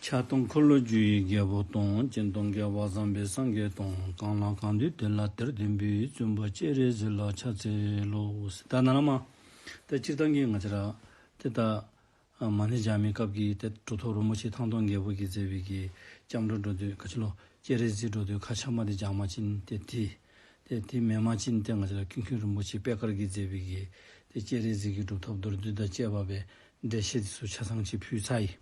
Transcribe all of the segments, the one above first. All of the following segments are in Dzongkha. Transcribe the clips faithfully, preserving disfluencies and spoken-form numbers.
ཕྱག་སྟོང་འཁོར་ལོས་སྒྱུར་བའི་རྒྱལ་པོ་སྟོང་། སྤྱན་སྟོང་བརྒྱ་པ་བཟང་པོའི་སངས་རྒྱས་སྟོང་། གང་ལ་གང་འདུལ་དེ་ལ་དེར་སྟོན་པའི། བཙུན་པ་སྤྱན་རས་གཟིགས་ལ་ཕྱག་འཚལ་ལོ། ད་ནཱ་ལས་མར་ཏེ་སྤྱིར་བཏང་གི་ང་བཅས་ར་ཏེ་ད་ཨ་མ་ཎི་བགྱང་མིའི་སྐབས་ཀྱི་ཏེ་གྲུབ་ཐོབ་རིན་པོ་ཆེ་ཐང་སྟོང་རྒྱལ་པོ་གིས་མཛད་པའི་གི་སྐྱབས་འགྲོ་འགྲོ་འདུལ་ག་ཅི་ལོ་སྤྱན་རས་གཟིགས་འགྲོ་འདུལ་ཁ་ཆ་མ་དེ་བགྱང་པ་ཅིན་ཏེ་དེ་ཏེ་དེ་མེན་པ་ཅིན་ཏེ་ང་བཅས་ར་ཀུན་མཁྱེན་རིན་པོ་ཆེ་པད་དཀར་གྱིས་མཛད་པའི་གི་ཏེ་སྤྱན་རས་གཟིགས་ཀྱི་སྒྲུབ་ཐབས་མདོར་བསྡུས་དང་བཅས་པ་སྦེ་འགྲེལ་བཤད་དེ་ཚུ་ཆ་ཚང་ཅིག་ཕུལ་ཚར་ཡི།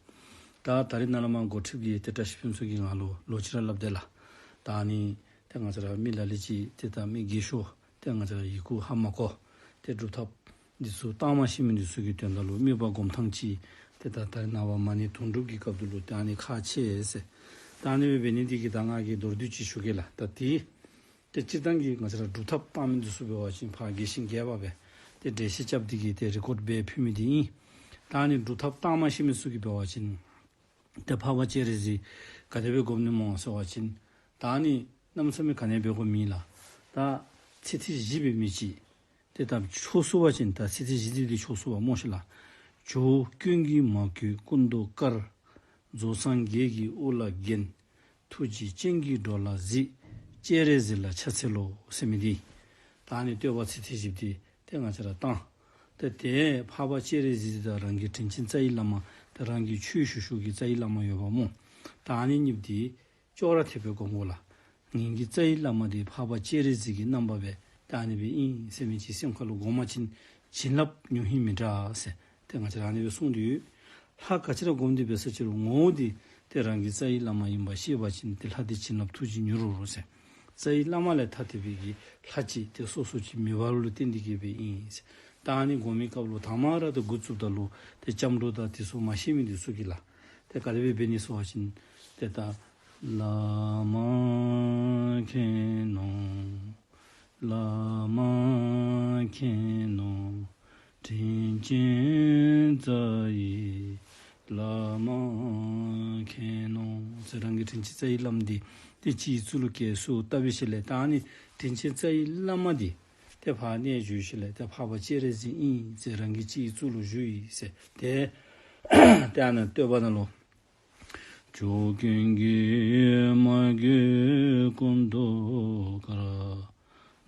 ད་ད་རིས་ནཱ་ལས་མར་འགོ་ཁྲིདཔ་གིས་ཏེ་བཀྲ་ཤིས་ཕུན་ཚོགས་ཀྱིས་ང་ལུ་ལོག་ཅི་ར་སླབ་དེས་ལགས། ད་ཨ་ནི་ཏེ་ང་བཅས་ར་མི་ལ་ལུ་ཅིག་ཏེ་ད་མི་རྒས་ཤོས་ཏེ་ང་བཅས་ར་ཡི་གུ་ཧ་མ་གོ་ཏེ་སྒྲུབ་ཐབས་འདི་ཚུ་བཏང་མ་ཤེས་མི་འདི་ཚུ་གི་དོན་དག་ལུ་དམིགས་པ་སྒོམ་ཐངས་ཅིག་ཏེ་ད་ད་རིས་ནངས་པ་མ་ཎི་དུང་སྒྲུབ་ཀྱི་སྐབས་དེ་ལུ་ཏེ་ཨ་ནི་ཁག་ཆེ་ཟེར། ད་ཨ་ནི་སྦེ་འབད་ནི་འདི་གིས་ད་ང་གིས་མདོར་བསྡུས་ཅིག་ཞུ་གེ་ལགས། ད་ཏེ་ཏེ་སྤྱིར་བཏང་གི་ང་བཅས་ར་སྒྲུབ་ཐབས་བཏང་མི་འདི་ཚུ་འབད་བ་ཅིན་ཕར་རྒྱས་ཤིང་རྒྱས་པ་སྦེ་ཏེ་འགྲེལ་བཤད་རྐྱབ་སྟེ་གིས་ཏེ་རི་ཀོཌ་འབད་ཕུལ་མི་འདི་ཨིན། ད་ཨ་ནི་སྒྲུབ་ཐབས་བཏང་མ་ཤེས་མི་ཚུ་གིས་འབད་བ་ཅིན་ཏེ་འཕགས་པ་སྤྱན་རས་གཟིགས་ག་དེ་སྦེ་སྒོམ་ནི་སྨོ་ཟེར་བ་ཅིན་ད་ཨ་ནི་གནམ་མེད་ས་མེད་ག་ནི་འབད་དགོཔ་མེད་ལགས། ད་ཚིག་ཐིག་བཞི་འབད་མི་ཅིག་ཏེ་ད་ཆོས་སོང་པ་ཅིན་ད་ཚིག་ཐིག་བཞི་འདི་ཏེ་ཆོས་སོང་པ་སྨོ་ཤིག་ལགས། ཇོ་བོ་སྐྱོན་གྱིས་མ་གོས་སྐུ་མདོག་དཀར། རྫོགས་སངས་རྒྱས་ཀྱིས་དབུ་ལ་བརྒྱན། ཐུགས་རྗེའི་སྤྱན་གྱིས་འགྲོ་ལ་གཟིགས། སྤྱན་རས་གཟིགས་ལ་ཕྱག་འཚལ་ལོ་ཟེར་མི་འདི། ད་ཨ་ནི་བསྟོད་པ་ཚིག་ཐིག་བཞི་འདི་ཏེ་ང་བཅས་ར་བཏང་། ཏེ་ཏེ་འཕགས་པ་སྤྱན་རས་གཟིགས་འདི་ད་རང་གི་དྲིན་ཅན་རྩ་བའི་བླ་མ་ཏེ་རང་གི་ཆོས་ཞུ་ཞུ་གི་རྩ་བའི་བླ་མ་ཡོདཔ་སྨོ། ད་ཨ་ནི་གཉིས་འདི་ཅོག་ར་འཐདཔ་སྦེ་སྒོམ་དགོ་ལགས། ངེ་གི་རྩ་བའི་བླ་མ་འདི་འཕགས་པ་སྤྱན་རས་གཟིགས་ཀྱི་རྣམ་པ་སྦེ་ད་ཨ་ནི་སྦེ་ཨིན་ཟེར་མི་ཅིག་སེམས་ཁ་ལུ་སྒོམ་པ་ཅིན་བྱིན་རླབས་ཉུང་ཧིང་མི་འདྲ་ཟེར་ཏེ་ང་བཅས་ར་ཨ་ནི་སྦེ་གསུངས་ཏེ་ཡོད། ལྷ་ག་ཅི་ར་སྒོམ་སྟེ་འབད་ས་ཅི་རུང་ངོ་བོ་འདི་ཏེ་རང་གི་རྩ་བའི་བླ་མ་ཨིནམ་ཤེས་པ་ཅིན་ཏེ་ལྷ་འདི་བྱིན་རླབས་ཐུགས་རྗེ་མྱུར་འོང་ཟེར། རྩ་བའི་བླ་མ་ལས་ཐ་དད་པའི་གི་ལྷ་ཅིག་ཏེ་སོ་སོ་ཅིག་མེད་པ་ལུ་བརྟེན་ཏེ་གིས་སྦེ་ཨིན་ཟེར། ད་ཨ་ནི་སྒོམ་མི་སྐབས་ལུ་དང་པ་ར་ཏེ་འགོ་བཙུགསཔ་ད་ལུ་ཏེ་སྐྱབས་འགྲོ་དང་དེ་ཚུ་མ་ཤེས་མི་འདི་ཚུ་གིས་ལགས། ཏེ་ག་དེ་སྦེ་འབད་ནི་ཟེར་བ་ཅིན་ཏེ་ད་བླ་མ་མཁྱེན་ནོ། བླ་མ་མཁྱེན་ནོ། དྲིན་ཅན་རྩ་བའི་བླ་མ་མཁྱེན་ནོ་ཟེར། རང་གི་དྲིན་ཅན་རྩ་བའི་བླ་མ་འདི་ཏེ་སྤྱི་གཙུག་ལུ་བཀལ་གསོལཝ་བཏབ་པའི་ཤུལ་ལས་ད་ཨ་ནི་དྲིན་ཅན་རྩ་བའི་བླ་མ་འདི་ཏེ་ཕར་གནས་བཞུགས་ཤུལ་ལས་ཏེ་འཕགས་པ་སྤྱན་རས་གཟིགས་ཨིན་ཟེར་རང་གི་སྤྱི་གཙུག་ལུ་བཞུགས་ཡི་ཟེར། ཏེ་ཏེ་ཨ་ནཱ་བསྟོད་པ་ནང་ལུ་ཇོ་བོ་སྐྱོན་གྱིས་མ་གོས་སྐུ་མདོག་དཀར།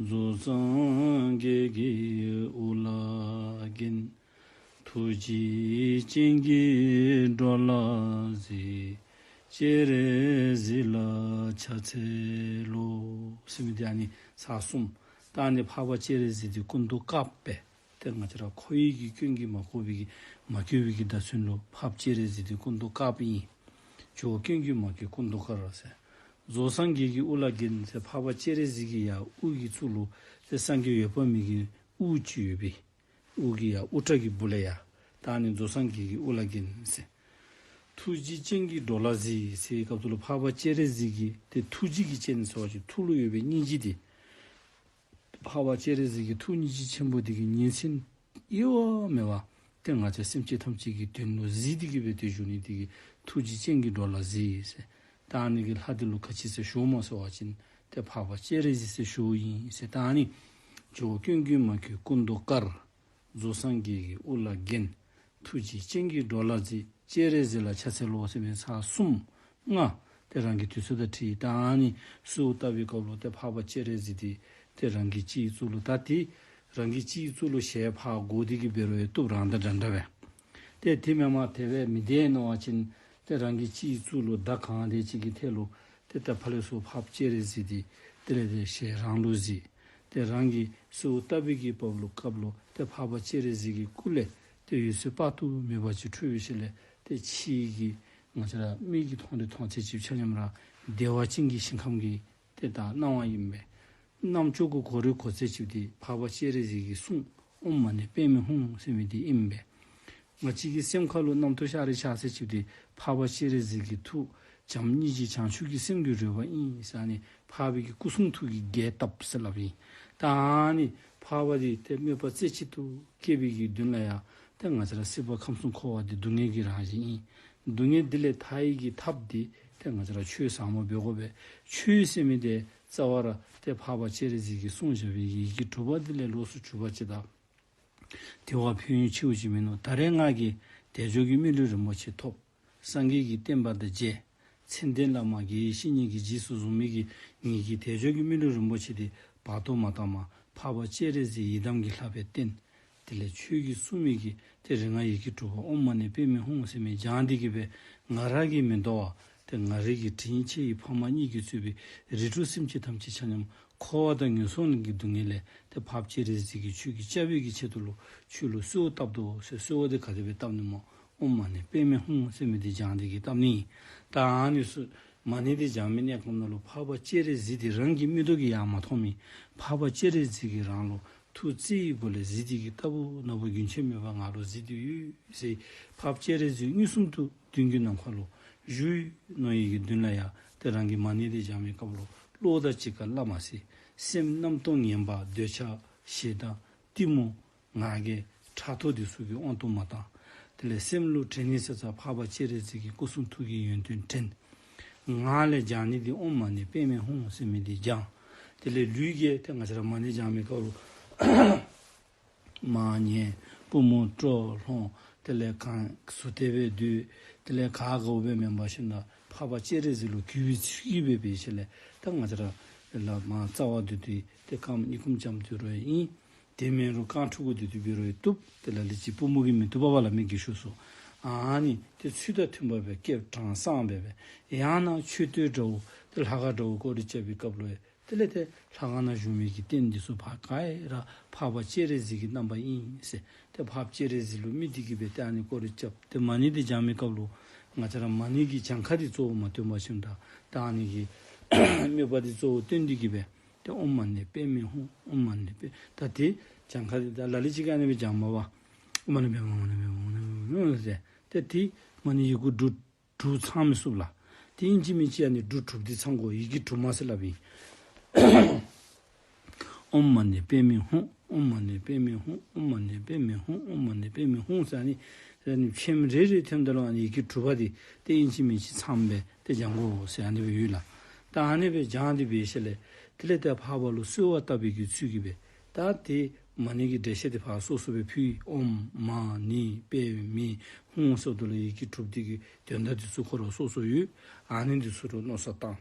རྫོགས་སངས་རྒྱས་ཀྱིས་དབུ་ལ་བརྒྱན། ཐུགས་རྗེའི་སྤྱན་གྱིས་འགྲོ་ལ་གཟིགས། སྤྱན་རས་གཟིགས་ལ་ཕྱག་འཚལ་ལོ་ཟེར་མི་འདི་ཨ་ནི་ཚར་གསུམ། ད་ཨ་ནི་འཕགས་པ་སྤྱན་རས་གཟིགས་འདི་སྐུ་མདོག་དཀརཔོ་སྦེ་ཏེ་ང་བཅས་ར་འཁོར་བའི་གི་སྐྱོན་གྱིས་མ་གོས་པའི་གི་མ་གོས་པའི་གི་བརྡ་མཚོན་ལུ་འཕགས་པ་སྤྱན་རས་གཟིགས་འདི་སྐུ་མདོག་དཀརཔོ་ཨིན། ཇོ་བོ་སྐྱོན་གྱིས་མ་གོས་སྐུ་མདོག་དཀར་ཟེར། རྫོགས་སངས་རྒྱས་ཀྱིས་དབུ་ལ་བརྒྱན་ཟེར། འཕགས་པ་སྤྱན་རས་གཟིགས་ཀྱི་ཡར་དབུ་གི་གཙུག་ལུ་ཏེ་སངས་རྒྱས་འོད་དཔག་མེད་ཀྱི་དབུ་ཅིག་ཡོད་པས། དབུ་གི་ཡར་དབུ་སྐྲ་གི་སྦུག་ལས་ཡར་ད་ཨ་ནི་རྫོགས་སངས་རྒྱས་ཀྱིས་དབུ་ལ་བརྒྱན་ཟེར། ཐུགས་རྗེའི་སྤྱན་གྱིས་འགྲོ་ལ་གཟིགས་ཟེར་བའི་སྐབས་སུ་ལུ་འཕགས་པ་སྤྱན་རས་གཟིགས་ཀྱི་ཏེ་ཐུགས་རྗེ་གི་སྤྱན་ཟེར་བ་ཅིན་ཐུགས་ལུ་ཡོད་པའི་སྙིང་རྗེ་འདི་འཕགས་པ་སྤྱན་རས་གཟིགས་ཀྱི་ཐུགས་སྙིང་རྗེ་ཆེན་པོ་འདི་གི་ཉིན་མཚན་དབྱེ་བ་མེད་པར་ཏེ་ང་བཅས་སེམས་ཅན་ཐམས་ཅད་ཀྱི་དོན་ལུ་གཟིགས་ཏེ་གིས་སྦེ་ཏེ་བཞུགས་ནི་འདི་གིས་ཐུགས་རྗེའི་སྤྱན་གྱིས་འགྲོ་ལ་གཟིགས་ཟེར། ད་ཨ་ནི་གི་ལྷ་འདི་ལུ་ག་ཅི་ཟེར་ཞུཝ་སྨོ་ཟེར་བ་ཅིན་ཏེ་འཕགས་པ་སྤྱན་རས་གཟིགས་ཟེར་ཞུཝ་ཨིན་ཟེར། ད་ཨ་ནི་ཇོ་བོ་སྐྱོན་གྱིས་མ་གོས་སྐུ་མདོག་དཀར། རྫོགས་སངས་རྒྱས་ཀྱིས་དབུ་ལ་བརྒྱན། ཐུགས་རྗེའི་སྤྱན་གྱིས་འགྲོ་ལ་གཟིགས། སྤྱན་རས་གཟིགས་ལ་ཕྱག་འཚལ་ལོ་ཟེར་མི་ཚར་གསུམ་ལྔ་ཏེ་རང་གི་དུས་ཚོད་དང་འཁྲིལ་ད་ཨ་ནི་གསོལཝ་བཏབ་པའི་སྐབས་ལུ་ཏེ་འཕགས་པ་སྤྱན་རས་གཟིགས་འདི་ཏེ་རང་གི་སྤྱི་གཙུག་ལུ་ད་ཏེ་རང་གི་སྤྱི་གཙུག་ལུ་ཞལ་ཕར་བསྒོར་ཏེ་གིས་འབད་རུང་ཡང་བཏུབ། རང་དང་འདྲ་འདྲ་སྦེ། ཏེ་དེ་མེན་པར་དེ་སྦེ་མི་བདེ་མནོ་བ་ཅིན་ཏེ་རང་གི་སྤྱི་གཙུག་ལུ་མདའ་གང་དེ་ཅིག་གི་ཐད་ལུ་ཏེ་ད་ཕར་ལས་ཚུར་འཕགས་པ་སྤྱན་རས་གཟིགས་འདི་དེ་ལས་ཏེ་ཞལ་རང་ལུ་གཟིགས། ཏེ་རང་གིས་གསོལཝ་བཏབ་པའི་གི་སྐབས་ལུ་སྐབས་ལུ་ཏེ་འཕགས་པ་སྤྱན་རས་གཟིགས་ཀྱི་སྐུ་ལས་ཏེ་འོད་ཟེར་དཔག་ཏུ་མེད་པ་ཅིག་འཕྲོས་པའི་ཤུལ་ལས་ཏེ་ཕྱི་གི་ང་བཅས་ར་མིག་གིས་མཐོང་རུང་མཐོང་ཚད་ཅིག་ཆ་མཉམ་ར་བདེ་བ་ཅན་གྱི་ཞིང་ཁམས་ཀྱི་ཏེ་ད་སྣང་བ་ཨིན་པས། རྣམ་ཅོ་གིས་གོ་རུང་གོ་ཚད་ཅིག་འདི་འཕགས་པ་སྤྱན་རས་གཟིགས་ཀྱི་གསུང་ཨོཾ་མ་ཎི་པདྨེ་ཧཱུྃ་ཟེར་མི་འདི་ཨིན་པས། ང་བཅས་ཀྱི་སེམས་ཁ་ལུ་རྣམ་རྟོག་ཤར་རུང་ཤར་ཚད་ཅིག་འདི་འཕགས་པ་སྤྱན་རས་གཟིགས་ཀྱི་ཐུགས་བྱམས་སྙིང་རྗེ་བྱང་ཆུབ་ཀྱི་སེམས་ཀྱི་རོལ་པ་ཨིན་ཟེར་ཨ་ནི་འཕགས་པའི་གི་སྐུ་གསུང་ཐུགས་ཀྱི་རྒྱས་བཏབ་ཟེར་སླབ་ཨིན། ད་ཨ་ནི་འཕགས་པ་འདི་ཏེ་དམིགས་པ་རྩེ་གཅིག་ཏུ་བསྐྱེད་པའི་གི་མདུན་ལ་ཡང་ཏེ་ང་བཅས་ར་སྲིད་པ་ཁམས་གསུམ་འཁོར་བ་འདི་སྡུག་བསྔལ་གྱི་རང་བཞིན་ཨིན། སྡུག་བསྔལ་འདི་ལས་ཐར་བའི་གི་ཐབས་འདི་ཏེ་ང་བཅས་ར་ཆོས་ཟབ་མོ་འབད་དགོ་པས། ཆོས་ཟེར་མི་འདི་རྩ་བ་ར་ཏེ་འཕགས་པ་སྤྱན་རས་གཟིགས་ཀྱིས་གསུངས་བཞག་པའི་ཡི་གེ་དྲུག་པ་འདི་ལས་ལོགས་སུ་གྱུར་པ་ཅིག་དང་དེ་བ་ཕན་ཡོན་ཆེཝ་ཅིག་མིན་ནུག། ད་རེས་ང་གིས་དལ་འབྱོར་གྱི་མི་ལུས་རིན་པོ་ཆེ་ཐོབ། སངས་རྒྱས་ཀྱི་བསྟན་པ་དང་མཇལ། མཚན་ལྡན་བླ་མ་དགེ་བའི་བཤེས་གཉེན་གྱིས་རྗེས་སུ་བཟུང་མི་གི་ངེད་ཀྱི་དལ་འབྱོར་གྱི་མི་ལུས་རིན་པོ་ཆེ་དེ་བར་དོ་མ་བཏང་མ་འཕགས་པ་སྤྱན་རས་གཟིགས་ཡི་དམ་གྱི་ལྷ་སྦེ་བསྟེན། དེ་ལས་ཁྱོད་ཀྱིས་གསུངས་མི་གི་དེ་རིག་སྔགས་ཡི་གེ་དྲུག་པ་ཨོཾ་མ་ཎི་པདྨེ་ཧཱུྃ་ཟེར་མི་བགྱང་སྟེ་གི་སྦེ་ང་ར་གིས་མི་དོ་བར་དེ་ང་རའི་གི་དྲིན་ཆེ་བའི་ཕ་མ་གཉིས་ཀྱིས་གཙོས་པའི་རིགས་དྲུག་སེམས་ཅན་ཐམས་ཅད་ཆ་མཉམ་འཁོར་བ་དང་ངན་སོང་གི་སྡུག་བསྔལ་ལས་དེ་འཕགས་པ་སྤྱན་རས་གཟིགས་ཀྱིས་ཁྱོད་ཀྱི་སྐྱབས་ཡུལ་གྱི་ཆེད་དུ་ལུ་ཁྱོད་ལུ་གསོལཝ་བཏབ་དོ་ཟེར། གསོལཝ་དེ་ག་དེ་སྦེ་བཏབ་ནི་སྨོ། ཨོཾ་མ་ཎི་པདྨེ་ཧཱུྃ་ཟེར་མི་དེ་བགྱང་སྟེ་གི་བཏབ་ནི། ད་ཨ་ནི་ཚུ་མ་ཎི་དེ་བགྱང་མི་གནས་སྐབས་ནང་ལུ་འཕགས་པ་སྤྱན་རས་གཟིགས་དེ་རང་གི་མིག་ཏོ་གིས་ཡང་མ་མཐོང་མི་འཕགས་པ་སྤྱན་རས་གཟིགས་ཀྱིས་རང་ལུ་ཐུགས་བརྩེ་བའི་སྒོ་ལས་གཟིགས་ཏེ་གི་ལྟ་བུ་ནོར་བུ་རྒྱུན་ཆད་མེད་པ་ང་ལུ་གཟིགས་ཏེ་ཡོད་ཟེར། འཕགས་པ་སྤྱན་རས་གཟིགས་མངོན་སུམ་དུ་མདུན་གྱི་ནམ་མཁའ་ལུ་བཞུགས་ནུག། ཡི་གེ་བདུན་ལ་ཡང་དེ་རང་གི་མ་ཎི་དེ་བགྱང་མི་སྐབས་ལུ་བློ་དང་གཅིག་ཁར་སླབ་མ་ཟེར། སེམས་རྣམ་རྟོག་ངན་པ་འདོད་ཆགས་ཞེ་སྡང་གཏི་མུག་ང་རྒྱལ་ཕྲག་དོག་དེ་ཚུ་གི་དབང་དུ་མ་བཏང་། དེ་ལས་སེམས་ལུ་དྲན་ནི་ཟེར་ཙང་འཕགས་པ་སྤྱན་རས་གཟིགས་ཀྱི་སྐུ་གསུང་ཐུགས་ཀྱི་ཡོན་ཏན་དྲན། ངག་ལས་བགྱང་ནི་དེ་ཨོཾ་མ་ཎི་པདྨེ་ཧཱུྃ་ཟེར་མི་དེ་བགྱང་། དེ་ལས་ལུས་ཀྱིས་དེ་ང་བཅས་ར་མ་ཎི་བགྱང་མི་སྐབས་ལུ་མར་ཉལ། པུས་མོ་སྤྲོ་ལྷོང་། དེ་ལས་གང་ཟུར་དེ་སྦེ་སྡོད། དེ་ལས་ག་དགའཝ་སྦེ་མེན་པར་ཞིནམ་ད་འཕགས་པ་སྤྱན་རས་གཟིགས་ལུ་གུས་པའི་ཚུལ་གྱིས་སྦེ་འབད་ཞིནམ་ལས་ད་ང་བཅས་ར་ལ་མར་རྩ་བ་སྡོད་དེ་དེ་རྐངམ་གཉིས་བསྐུམ་བརྐྱངམ་སྡོད་རུང་ཡང་ཨིན། དེ་མེན་རུང་རྐང་ཕྲུ་གུ་སྡོད་དེ་འབད་རུང་ཡང་བཏུབ། དེ་ལ་ལུས་ཀྱི་པུས་མོ་གིས་མི་བཏུབ་པས་ལགས། མི་དགེ་བཤེས་ཚུ། ཨ་ནི་དེ་ཚུལ་དང་མཐུན་པ་སྦེ་སྐེདཔ་དྲང་སྲོང་སྦེ་སྦེ། ཡང་ན་མཆོད་རྟེན་འདྲཝ་དེ་ལྷ་ཁང་འདྲཝ་སྐོར་ར་རྐྱབ་པའི་སྐབས་ལུ་དེ་ལས་དེ་ལྷ་ཁང་ནང་བཞུགས་མི་གི་རྟེན་འདི་ཚུ་ཕར་ག་ར་འཕགས་པ་སྤྱན་རས་གཟིགས་ཀྱི་རྣམ་པ་ཨིན་ཟེར། དེ་འཕགས་པ་སྤྱན་རས་གཟིགས་ལུ་དམིགས་ཏེ་གི་སྦེ་དེ་ཨ་ནི་སྐོར་ར་རྐྱབ། དེ་མ་ཎི་དེ་བགྱང་མི་སྐབས་ལུ་ང་བཅས་ར་མ་ཎི་གི་གྱངས་ཁ་དེ་གཙོ་བོ་མ་བཏོན་པར་ཞིནམ་ད་དེ་ཨ་ནི་གི་དམིགས་པ་དེ་གཙོ་བོ་བཏོན་ཏེ་གི་སྦེ་དེ་ཨོཾ་མ་ཎི་པདྨེ་ཧཱུྃ། ཨོཾ་མ་ཎི་པདྨེ། ད་དེ་གྱངས་ཁ་དེ་ད་ལ་ལུ་ཅིག་གིས་ཨ་ནི་སྦེ་བགྱངམ་མས་པ། ཨོཾ་མ་ཎི་པདྨེ་ཧཱུྃ། ཨོཾ་མ་ཎི་པདྨེ་ཧཱུྃ་ཟེར། དེ་དེ་མ་ཎི་ཡི་གུ་འབྲུ་དྲུག་ཚང་མི་ཚུགས་ལགས། དེ་ཨིན་ཅི་མིན་ཅི་ཨ་ནི་འབྲུ་དྲུག་དེ་ཚང་དགོ། ཡི་གེ་དྲུག་མ་ཟེར་སླབ་ཨིན། ཨོཾ་མ་ཎི་པདྨེ་ཧཱུྃ། ཨོཾ་མ་ཎི་པདྨེ་ཧཱུྃ། ཨོཾ་མ་ཎི་པདྨེ་ཧཱུྃ། ཨོཾ་མ་ཎི་པདྨེ་ཧཱུྃ་ཟེར་ཨ་ནི་ཟེར་ཨ་ནི་ཕྱེངམ་རེ་རེ་འཐེནམ་ད་ལུ་ཨ་ནི་ཡི་གེ་དྲུག་པ་དེ་དེ་ཨིན་ཅི་མིན་ཅི་ཚངམ་སྦེ་དེ་བགྱང་དགོ་ཟེར་ཨ་ནི་སྦེ་ཡོད་ལགས། ད་ཨ་ནི་སྦེ་བགྱང་སྟེ་འབད་ཞིནམ་ལས་དེ་ལས་དེ་འཕགས་པ་ལུ་གསོལ་བ་བཏབ་པའི་གི་ཚུལ་གྱིས་སྦེ་ད་དེ་མ་ཎི་གི་འགྲེལ་བཤད་དེ་ཕར་སོ་སོ་སྦེ་ཕུལ། ཨོཾ་མ་ཎི་པདྨེ་ཧཱུྃ་ཟེརཝ་ད་ལུ་ཡི་གེ་དྲུག་དེ་གི་དོན་དག་དེ་ཚུ་ཁོ་ར་སོ་སོ་ཡོད། ཨ་ནི་དེ་ཚུ་ལུ་མནོ་བསམ་བཏང་།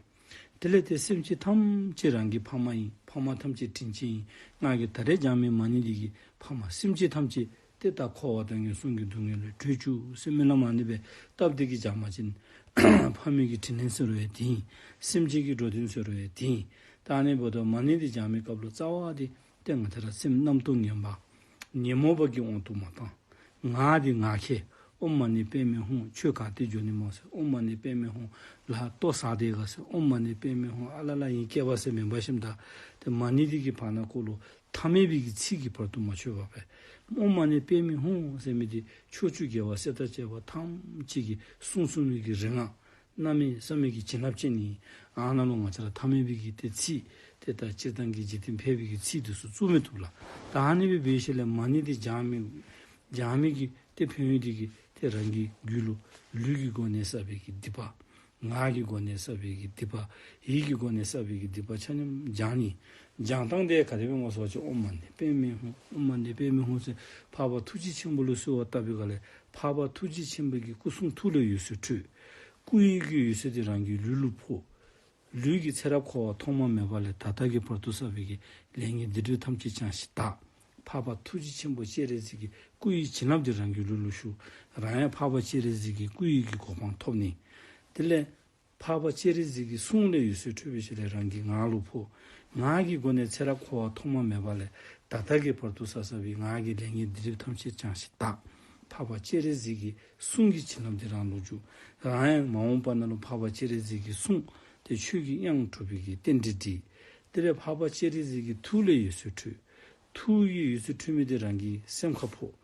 དེ་ལས་དེ་སེམས་ཅན་ཐམས་ཅད་རང་གི་ཕ་མ་ཨིན། ཕ་མ་ཐམས་ཅད་དྲིན་ཅན་ཨིན། ང་གིས་ད་རེས་བགྱང་མི་མ་ཎི་འདི་གིས་ཕ་མ་སེམས་ཅན་ཐམས་ཅད་དེ་ད་འཁོར་བ་དང་ངན་སོང་གི་སྡུག་བསྔལ་ལས་གྲོལ་བཅུག་ཟེར་སྨོན་ལམ་ཨ་ནི་སྦེ་བཏབ་སྟེ་གི་བགྱང་པ་ཅིན་ཕ་མའི་གི་དྲིན་ལན་ཟེར་རུང་ཡང་དེ་ཨིན། སེམས་ཅན་གྱི་འགྲོ་དོན་ཟེར་རུང་ཡང་དེ་ཨིན། ད་ཨ་ནི་འབདཝ་ད་མ་ཎི་འདི་བགྱང་མི་སྐབས་ལུ་རྩ་བ་འདི་ཏེ་ང་བཅས་ར་སེམས་རྣམ་རྟོག་ངན་པ་ཉོན་མོངས་པ་གི་དབང་དུ་མ་བཏང་། ངག་འདི་ངག་འཁྱལ། ཨོཾ་མ་ཎི་པདྨེ་ཧཱུྃ། ཆོས་ག་ཏེ་འགྱོ་ནི་སྨོ་ཟེར། ཨོཾ་མ་ཎི་པདྨེ་ཧཱུྃ། ལཱ་ལྟོ་བཟའ་སྡོད་ག་ཟེར། ཨོཾ་མ་ཎི་པདྨེ་ཧཱུྃ། ཨ་ལ་ལ་ཡིད་སྐྱོ་བ་ཟེར་མེན་པར་ཞིནམ་ད་དེ་མ་ཎི་འདི་གི་བར་ན་ཀོ་ལུ་ཐ་མལ་པའི་གི་ཚིག་གིས་བར་དུ་མ་ཆོད་པར་སྦེ་ཨོཾ་མ་ཎི་པདྨེ་ཧཱུྃ་ཟེར་མི་འདི་ཕྱོགས་བཅུའི་རྒྱལ་བ་སྲས་དང་བཅས་པ་ཐམས་ཅད་ཀྱིས་གསུང་གསུང་མི་གི་རིག་སྔགས་གནམ་མེད་ས་མེད་ཀྱི་བྱིན་རླབས་ཅན་ཨིན། ཨ་ནཱ་ལུ་ང་བཅས་ར་ཐ་མལ་པའི་གི་དེ་ཚིག་དེ་ད་སྤྱིར་བཏང་གི་འཇིག་རྟེན་ཕལ་པའི་གི་ཚིག་དེ་ཚུ་བཙུགས་མི་བཏུབ་ལགས། ད་ཨ་ནི་སྦེ་འབད་ཞིནམ་ལས་མ་ཎི་འདི་བགྱང་མི་བགྱང་མི་གི་དེ་ཕན་ཡོན་འདི་གིས་དེ་རང་གི་རྒྱུད་ལུ་ལུས་ཀྱི་སྒོ་ནས་བསགས་པའི་གི་སྡིག་པ། ངག་གི་སྒོ་ནས་བསགས་པའི་གི་སྡིག་པ། ཡིད་ཀྱི་སྒོ་ནས་བསགས་པའི་གི་སྡིག་པ་ཆ་མཉམ་བགྱང་ནི། བགྱང་སྟངས་དེ་ག་དེ་སྦེ་སྨོ་ཟེར་བ་ཅིན་ཨོཾ་མ་ཎི་པདྨེ་ཧཱུྃ། ཨོཾ་མ་ཎི་པདྨེ་ཧཱུྃ་ཟེར་འཕགས་པ་ཐུགས་རྗེ་ཆེན་པོ་ལུ་གསོལ་བ་བཏབ་པའི་སྒང་ལས་འཕགས་པ་ཐུགས་རྗེ་ཆེན་པོ་གི་སྐུ་གསུང་ཐུགས་ལས་འོད་ཟེར་འཕྲོས། སྐུ་ཡི་གི་འོད་ཟེར་དེ་རང་གི་ལུས་ལུ་ཕོག། ལུས་ཀྱི་ཚེ་རབས་འཁོར་བ་ཐོག་མ་མེད་པ་ལས་ད་ལྟ་གི་བར་དུ་བསགས་པའི་གི་ལས་ངན་སྡིག་སྒྲིབ་ཐམས་ཅད་བྱང་ཞིང་དག། འཕགས་པ་ཐུགས་རྗེ་ཆེན་པོ་སྤྱན་རས་གཟིགས་ཀྱི་སྐུ་ཡི་བྱིན་རླབས་དེ་རང་གི་ལུས་ལུ་ཞུགས། རང་ཡང་འཕགས་པ་སྤྱན་རས་གཟིགས་ཀྱི་སྐུ་ཡི་གི་གོ་འཕང་ཐོབ་ནི། དེ་ལས་འཕགས་པ་སྤྱན་རས་གཟིགས་ཀྱི་གསུང་ལས་འོད་ཟེར་འཕྲོས་པའི་ཤུལ་ལས་རང་གི་ངག་ལུ་ཕོག། ངག་གི་སྒོ་ནས་ཚེ་རབས་འཁོར་བ་ཐོག་མ་མེད་པ་ལས་ད་ལྟ་གི་བར་དུ་བསགས་བསགས་པའི་ངག་གི་ལས་ངན་སྡིག་སྒྲིབ་ཐམས་ཅད་བྱང་ཞིང་དག། འཕགས་པ་སྤྱན་རས་གཟིགས་ཀྱི་གསུང་གི་བྱིན་རླབས་དེ་རང་ལུ་འཇུག། རང་ཡང་མ་འོངས་པ་ནང་ལུ་འཕགས་པ་སྤྱན་རས་གཟིགས་ཀྱི་གསུང་དེ་ཆོས་ཀྱི་དབྱངས་གྲུབ་པའི་གི་རྟེན་འབྲེལ་འགྲིག། དེ་ལས་འཕགས་པ་སྤྱན་རས་གཟིགས་ཀྱི་ཐུགས་ལས་འོད་ཟེར་འཕྲོས། ཐུགས་ཀྱི་འོད་ཟེར་འཕྲོས་མི་དེ་རང་གི་སེམས་ཁར་ཕོག།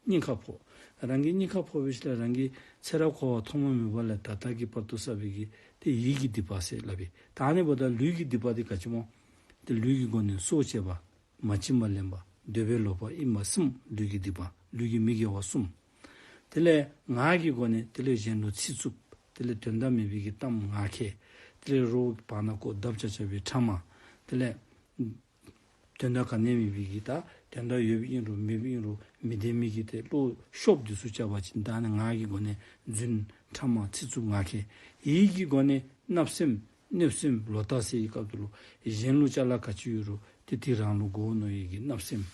སྙིང་ཁར་ཕོག། རང་གི་སྙིང་ཁར་ཕོག་པའི་ཤུལ་ལས་རང་གི་ཚེ་རབས་འཁོར་བ་ཐོག་མ་མེད་པ་ལས་ད་ལྟ་གི་བར་དུ་བསགས་པའི་གི་དེ་ཡིད་ཀྱི་སྡིག་པ་ཟེར་སླབ་པས། ད་ཨ་ནི་འབདཝ་ད་ལུས་ཀྱི་སྡིག་པ་དེ་ག་ཅི་སྨོ། དེ་ལུས་ཀྱི་སྒོ་ནས་སྲོག་བཅད་པ། མ་བྱིན་པར་ལེན་པ། འདོད་པས་ལོག་པར་གཡེམ་པ་གསུམ། ལུས་ཀྱི་སྡིག་པ། ལུས་ཀྱི་མི་དགེ་བ་གསུམ། དེ་ལས་ངག་གི་སྒོ་ནས་དེ་ལས་གཞན་ལུ་ཚིག་རྩུབ། དེ་ལས་དོན་དག་མེད་པའི་གི་གཏམ་ངག་འཁྱལ། དེ་ལས་རོགས་བར་ན་ཀོ་བརྡབ་རྐྱབ་རྐྱབ་པའི་ཕྲ་མ། དེ་ལས་དོན་དག་ག་ནི་མེད་པའི་གི་ད་ དོན་དག་ཡོདཔ་ཨིན་རུང་མེདཔ་ཨིན་རུང་མི་བདེན་མི་གི་ཏེ་བློ་ཤོབ་འདི་ཚུ་རྐྱབ་པ་ཅིན་ད་ཨ་ནི་ངག་གི་སྒོ་ནས་རྫུན་ཕྲ་མ་ཚིག་རྩུབ་ངག་འཁྱལ། ཡིད་ཀྱི་སྒོ་ནས་བརྣབ་སེམས་གནོད་སེམས་ལོག་ལྟ་ཟེར་བའི་སྐབས་འདི་ལུ་གཞན་ལུ་ཅ་ལ་ག་ཅི་ཡོད་རུང་ཏེ་དེ་རང་ལུ་དགོ་མནོ་བའི་གི་བརྣབ་སེམས།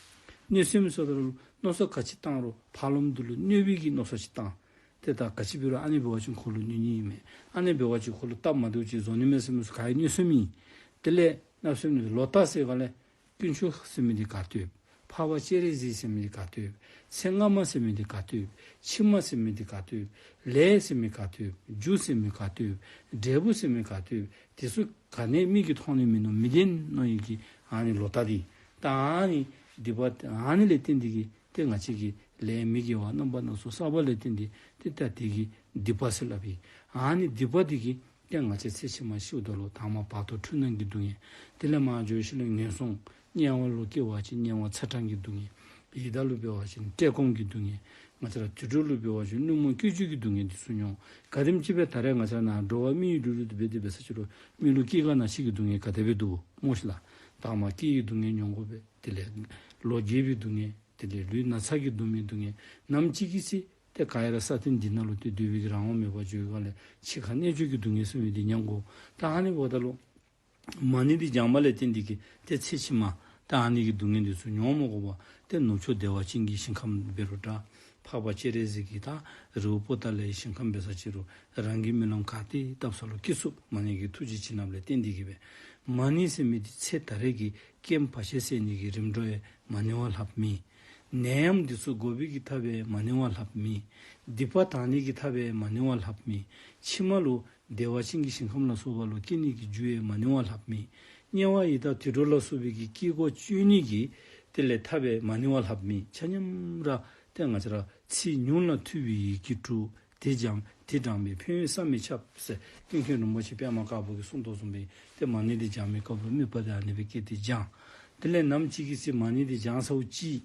གནོད་སེམས་ཟེརཝ་ད་ལུ་མནོ་བསམ་ག་ཅི་བཏང་རུང་ཕར་ལོགས་འདི་ལུ་གནོད་པའི་གི་མནོ་བསམ་ཅིག་བཏང་། ཏེ་ད་ག་ཅི་འབད་རུང་ཨ་ནི་འབད་བ་ཅིན་ཁོ་ལུ་གནོད་ནི་ཨིན་མས། ཨ་ནི་འབད་བ་ཅིན་ཁོ་ལུ་སྟབས་མ་བདེཝ་ཅིག་བཟོ་ནི་མས་ཟེར་མི་ཚུ་ག་ར་གནོད་སེམས་ཨིན། དེ་ལས་བརྣབ་སེམས་ནི་ལོག་ལྟ་ཟེར་ག་ལས་དཀོན་མཆོག་ཟེར་མི་འདི་ག་ཏེ་ཡོད། འཕགས་པ་སྤྱན་རས་གཟིགས་ཟེར་མི་འདི་ག་ཏེ་ཡོད། ཚེ་སྔ་མ་ཟེར་མི་འདི་ག་ཏེ་ཡོད། ཕྱི་མ་ཟེར་མི་འདི་ག་ཏེ་ཡོད། ལས་ཟེར་མི་ག་ཏེ་ཡོད། རྒྱུ་ཟེར་མི་ག་ཏེ་ཡོད། འབྲས་བུ་ཟེར་མི་ག་ཏེ་ཡོད། དེ་ཚུ་ག་ནི་མིག་གིས་མཐོང་ནི་མིན་ནུག། མི་བདེན་མནོ་བའི་གི་ཨ་ནི་ལོག་ལྟ་འདི། ད་ཨ་ནི་སྡིག་པ་ཨ་ནི་ལས་བརྟེན་ཏེ་གི་ཏེ་ང་བཅས་ཀྱི་ལས་མི་དགེ་བ་རྣམ་པ་སྣ་ཚོགས་བསགས་པ་ལས་བརྟེན་ཏེ་ཏེ་ད་དེ་གི་སྡིག་པ་ཟེར་སླབ་ཨིན། ཨ་ནི་སྡིག་པ་འདི་གིས་ཏེ་ང་བཅས་ཚེ་ཕྱི་མ་ཤིཝ་ད་ལུ་དང་པ་བར་དོ་འཁྲུལ་སྣང་གི་སྡུག་བསྔལ། དེ་ལས་མར་འགྱོ་ཞིནམ་ལས་ངན་སོང་དམྱལ་བ་ལུ་སྐྱེ་བ་ཅིན་དམྱལ་བ་ཚ་གྲང་གི་སྡུག་བསྔལ། ཡི་དྭགས་ལུ་འབད་བ་ཅིན་བཀྲེས་སྐོམ་གྱི་སྡུག་བསྔལ། ང་བཅས་ར་དུད་འགྲོ་ལུ་འབད་བ་ཅིན་བླུན་རྨོངས་བཀོལ་སྤྱོད་ཀྱི་སྡུག་བསྔལ་འདི་ཚུ་མྱོང་། ག་དེམ་ཅིག་སྦེ་ད་རེས་ང་བཅས་ར་ནཱ་འགྲོ་བ་མི་ཡི་ལུས་ལུ་འབད་དེ་འབད་ས་ཅིག་རུང་མི་ལུ་སྐྱེ་རྒ་ན་འཆི་གི་སྡུག་བསྔལ་ག་དེ་སྦེ་འདུག་སྨོ་ཤིག་ལགས། དང་པ་སྐྱེ་བའི་སྡུག་བསྔལ་མྱོང་དགོ་པས། དེ་ལས་ལོ་རྒས་པའི་སྡུག་བསྔལ། དེ་ལས་ལུས་ན་ཚ་གི་སྡུག་བསྔལ་སྡུག་བསྔལ། ནམ་ཅིག་གི་ཚེ་ཏེ་ག་ར་ས་སྟེང་འདི་ནང་ལུ་ཏེ་སྡོད་པའི་གི་རང་དབང་མེད་པར་འགྱོ་བའི་སྒང་ལས་འཆི་ཁ་གནད་གཅོད་ཀྱི་སྡུག་བསྔལ་ཟེར་མི་འདི་མྱོང་དགོ། ད་ཨ་ནི་འབདཝ་ད་ལུ་མ་ཎི་འདི་བགྱངམ་ལས་བརྟེན་ཏེ་གི་ཏེ་ཚེ་ཕྱི་མ་ད་ཨ་ནི་གི་སྡུག་བསྔལ་འདི་ཚུ་མྱོང་མ་དགོ་པར་ཏེ་ནུབ་ཕྱོགས་བདེ་བ་ཅན་གྱི་ཞིང་ཁམས་འབད་རུང་འདྲ། འཕགས་པ་སྤྱན་རས་གཟིགས་ཀྱི་ད་རི་བོ་པོ་ཏ་ལའི་ཞིང་ཁམས་འབད་ས་ཅིག་རུང་རང་གི་སྨོན་ལམ་ག་ཏེ་བཏབ་ས་ལུ་སྐྱེ་ཚུགསཔ་མ་ཎི་གི་ཐུགས་རྗེ་བྱིན་རླབས་ལས་བརྟེན་ཏེ་གི་སྦེ། མ་ཎི་ཟེར་མི་འདི་ཚེ་ད་རེས་ཀྱི་རྐྱེན་བར་ཆད་སེལ་ནི་གི་རིམ་གྲོ་ཡང་མ་ཎི་བ་ལྷགཔ་མེད། ནད་ཡམས་འདི་ཚུ་འགོག་པའི་གི་ཐབས་ཡང་མ་ཎི་བ་ལྷགཔ་མེད། སྡིག་པ་དག་ནི་གི་ཐབས་ཡང་མ་ཎི་བ་ལྷགཔ་མེད། ཕྱི་མ་ལུ་བདེ་བ་ཅན་གྱི་ཞིང་ཁམས་ལ་སོགས་པ་ལུ་སྐྱེ་ནི་གི་རྒྱུ་ཡང་མ་ཎི་བ་ལྷགཔ་མེད། དམྱལ་བ་ཡི་དྭགས་དུད་འགྲོ་ལ་སོགས་པའི་གི་སྐྱེ་སྒོ་གཅོད་ནི་གི་དེ་ལས་ཐབས་ཡང་མ་ཎི་བ་ལྷགཔ་མེད། ཆ་མཉམ་ར་ཏེ་ང་བཅས་ར་ཚིག་ཉུང་ལ་ཐུབ་པའི་ཡི་གེ་དྲུག། དེ་སྦྱང་དེ་བགྱང་བས་ཕན་ཡོན་བསམ་མི་ཁྱབ་ཟེར་ཀུན་མཁྱེན་རིན་པོ་ཆེ་པདྨ་དཀར་པོ་གིས་གསུངས་དོ་བཟུམ་སྦེ་ཏེ་མ་ཎི་འདི་བགྱང་མི་སྐབས་ལུ་དམིགས་པ་འདི་ཨ་ནི་སྦེ་བསྐྱེད་དེ་བགྱང་། དེ་ལས་ནམ་ཅིག་གི་ཚེ་མ་ཎི་འདི་བགྱང་ཚརཝ་ཅིག་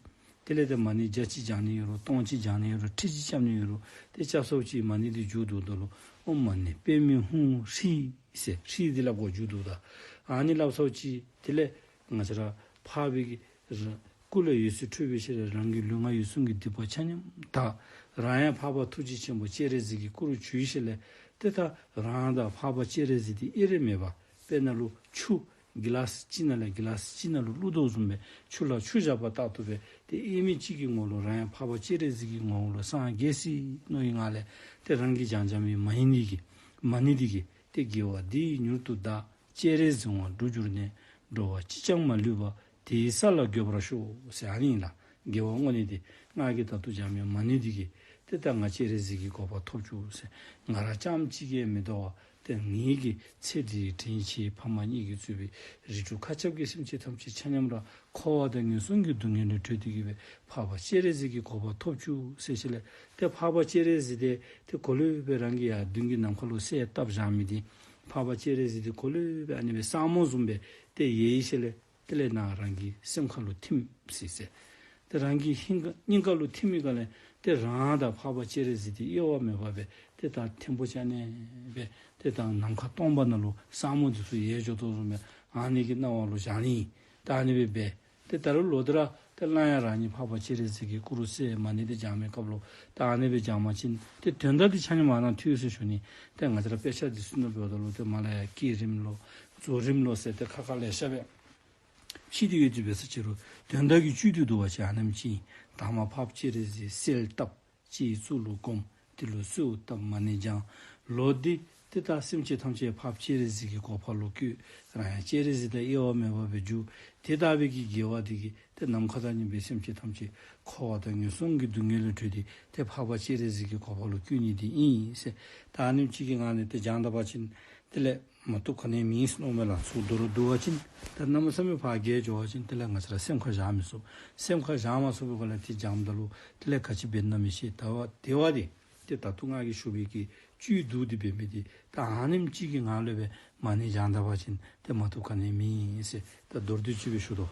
དེ་ལས་ཏེ་མ་ཎི་བརྒྱ་གཅིག་བགྱང་ནི་ཡོད་རུང་སྟོང་གཅིག་བགྱང་ནི་ཡོད་རུང་ཁྲི་གཅིག་རྐྱབ་ནི་ཡོད་རུང་ཏེ་རྐྱབ་ཚརཝ་ཅིག་མ་ཎི་འདི་མཇུག་བསྡུཝ་ད་ལུ་ཨོཾ་མ་ཎི་པདྨེ་ཧཱུྃ་ཧྲཱིཿ་ཟེར་ཧྲཱིཿ་འདི་སླབ་དགོ་མཇུག་བསྡུཝ་ད། ཨ་ནི་སླབ་ཚརཝ་ཅིག་དེ་ལས་ང་བཅས་ར་འཕགས་པའི་གི་ར་སྐུ་ལས་འོད་ཟེར་འཕྲོས་པའི་ཤུལ་ལས་རང་གི་ལུས་ངག་ཡིད་གསུམ་གྱི་སྡིག་པ་ཆ་མཉམ་དག། རང་ཡང་འཕགས་པ་ཐུགས་རྗེ་ཆེན་པོ་སྤྱན་རས་གཟིགས་ཀྱི་སྐུ་རུ་གྱུར་ཤུལ་ལས་ཏེ་ད་རང་དང་འཕགས་པ་སྤྱན་རས་གཟིགས་འདི་དབྱེར་མེད་པ། དཔེར་ན་ལུ་ཆུ་གི་ལཱསི་ཅིག་ནང་ལས་གི་ལཱསི་ཅིག་ནང་ལུ་བླུག་དོ་བཟུམ་སྦེ་ཆུ་ལ་ཆུ་བཞག་པ་ལྟར་དུ་སྦེ་ཏེ་དབྱེར་མེད་གཅིག་གི་ངོ་ལུ་རང་ཡང་འཕགས་པ་སྤྱན་རས་གཟིགས་ཀྱི་ངོ་བོ་ལུ་སངས་རྒྱས་སོ་མནོ་བའི་ངང་ལས་ཏེ་རང་གིས་བགྱང་བགྱང་མི་མ་ཎི་འདི་གིས་མ་ཎི་འདི་གིས་ཏེ་དགེ་བ་འདི་ཡིས་མྱུར་དུ་བདག། སྤྱན་རས་གཟིགས་དབང་འགྲུབ་གྱུར་ནས། འགྲོ་བ་གཅིག་ཀྱང་མ་ལུས་པ། དེ་ཡི་ས་ལ་འགོད་པར་ཤོག་ཟེར་ཨ་ནི་ཨིན་ལགས། དགེ་བ་དངོས་གནས་འདི་ང་གིས་ད་ལྟོ་བགྱང་མི་མ་ཎི་འདི་གིས་ཏེ་ད་ང་སྤྱན་རས་གཟིགས་ཀྱི་གོ་འཕང་ཐོབ་བཅུག་ཟེར། ང་ར་རྐྱངམ་གཅིག་གིས་མི་དོ་བར་ཏེ་ངེ་གི་ཚེ་འདིའི་དྲིན་ཆེ་ཕ་མ་གཉིས་ཀྱིས་གཙོས་པའི་རིགས་དྲུག་མཁའ་ཁྱབ་ཀྱི་སེམས་ཅན་ཐམས་ཅད་ཆ་མཉམ་ར་འཁོར་བ་དང་ངན་སོང་གི་སྡུག་བསྔལ་ལས་གྲོལ་ཏེ་གི་སྦེ་འཕགས་པ་སྤྱན་རས་གཟིགས་ཀྱི་གོ་འཕང་ཐོབ་བཅུག་ཟེར་ཞིནམ་ལས་ཏེ་འཕགས་པ་སྤྱན་རས་གཟིགས་འདི་ཏེ་གོ་ལེ་སྦེ་རང་གི་ཡར་མདུན་གྱི་ནམ་མཁའ་ལུ་གསལ་བཏབ་བཞག་མི་འདི་འཕགས་པ་སྤྱན་རས་གཟིགས་འདི་གོ་ལེ་སྦེ་ཨ་ནི་སྦེ་ས་སྨུག་བཟུམ་སྦེ་ཏེ་ཡལ་ཞིནམ་ལས་དེ་ལས་ནཱ་རང་གི་སེམས་ཁ་ལུ་ཐིམ་སི་སི། ཏེ་རང་གི་སྙིང་ག་སྙིང་ག་ལུ་ཐིམ་མི་ག་ལས་ཏེ་རང་དང་འཕགས་པ་སྤྱན་རས་གཟིགས་འདི་དབྱེ་བ་མེད་པ་སྦེ་ཏེ་ད་ཐིམ་པོ་ཅིག་ཨ་ནི་སྦེ་ཏེ་ད་ནམ་མཁའ་སྟོང་པ་ནང་ལུ་ས་སྨུག་འདི་ཚུ་ཡལ་འགྱོ་དོ་བཟུམ་སྦེ་ཨ་ནི་གི་སྣང་བ་ལུ་བཞག་ནི། ད་ཨ་ནི་སྦེ་འབད་ཏེ་ད་རུང་ལོག་སྟེ་ར་ཏེ་སླར་ཡང་རང་ཉིད་འཕགས་པ་སྤྱན་རས་གཟིགས་ཀྱི་སྐུ་རུ་གསལ་མ་ཎི་འདི་བགྱང་མི་སྐབས་ལུ་ད་ཨ་ནི་སྦེ་བགྱང་པ་ཅིན་ཏེ་དོན་དག་འདི་ཆ་མཉམ་མ་རང་ཐོས་ཟེར་ཞུ་ནི། ཏེ་ང་བཅས་ར་དཔེ་ཆ་འདི་ཚུ་ནང་འབདཝ་ད་ལུ་ཏེ་མར་ལས་ཡར་བསྐྱེད་རིམ་ལོ་རྫོགས་རིམ་ལོ་ཟེར་ཏེ་ཁ་ཁ་ལེ་ཤ་སྦེ་ཕྱེ་སྟེ་ཡོད་དེ་འབད་ས་ཅིག་རུང་དོན་དག་གི་བཅུད་འདི་བསྡུ་བ་ཅིན་ཨ་ནེམ་ཅིག་ཨིན། དང་པ་འཕགས་པ་སྤྱན་རས་གཟིགས་གསལ་བཏབ། སྤྱི་གཙུག་ལུ་བསྒོམ། དེ་ལུ་གསོལཝ་བཏབ་མ་ཎི་བགྱང་། ལོག་སྟེ་ཏེ་ད་སེམས་ཅན་ཐམས་ཅད་འཕགས་པ་སྤྱན་རས་གཟིགས་ཀྱི་གོ་འཕང་ལུ་བཀོད། རང་ཡང་སྤྱན་རས་གཟིགས་དང་དབྱེ་བ་མེད་པ་སྦེ་འགྱུར། དེ་ལྟ་བུའི་གི་དགེ་བ་འདི་གིས་ཏེ་ནམ་མཁའ་དང་མཉམ་པའི་སེམས་ཅན་ཐམས་ཅད་འཁོར་བ་དང་ངན་སོང་གི་སྡུག་བསྔལ་ལས་གྲོལ་ཏེ་ཏེ་འཕགས་པ་སྤྱན་རས་གཟིགས་ཀྱི་གོ་འཕང་ལུ་བཀོད་ནི་འདི་ཨིན་ཟེར། ད་ཨ་ནེམ་ཅིག་གི་ངང་ནས་ཏེ་བགྱང་ད་པ་ཅིན་དེ་ལས་མ་བཏུབ་ག་ནི་མེད་ཟེར་མནོཝ་མས་ལགས། ཚུར་མདོར་བསྡུ་བ་ཅིན་ད་གནམ་མེད་ས་མེད་ཕར་རྒྱས་འགྱོ་བ་ཅིན་དེ་ལས་ང་བཅས་ར་སེམས་ཁར་བཞག་མི་ཚུགས། སེམས་ཁར་བཞག་མ་ཚུགས་པའི་སྒང་ལས་ཏེ་བགྱངམ་ད་ལུ་དེ་ལས་ག་ཅི་འབད་ན་མི་ཤེས། ད་བ་དེ་བ་འདི་ཏེ་ད་ལྟོ་ང་གིས་ཞུ་བའི་གི་བཅུད་བསྡུ་སྟེ་འབད་མི་འདི་ད་ཨ་ནེམ་ཅིག་གི་ངང་ལས་སྦེ་མ་ཎི་བགྱང་ད་པ་ཅིན་ཏེ་མ་བཏུབ་ག་ནི་མེད་ཟེར་ད་མདོར་བསྡུས་ཅིག་སྦེ་ཞུ་དོ།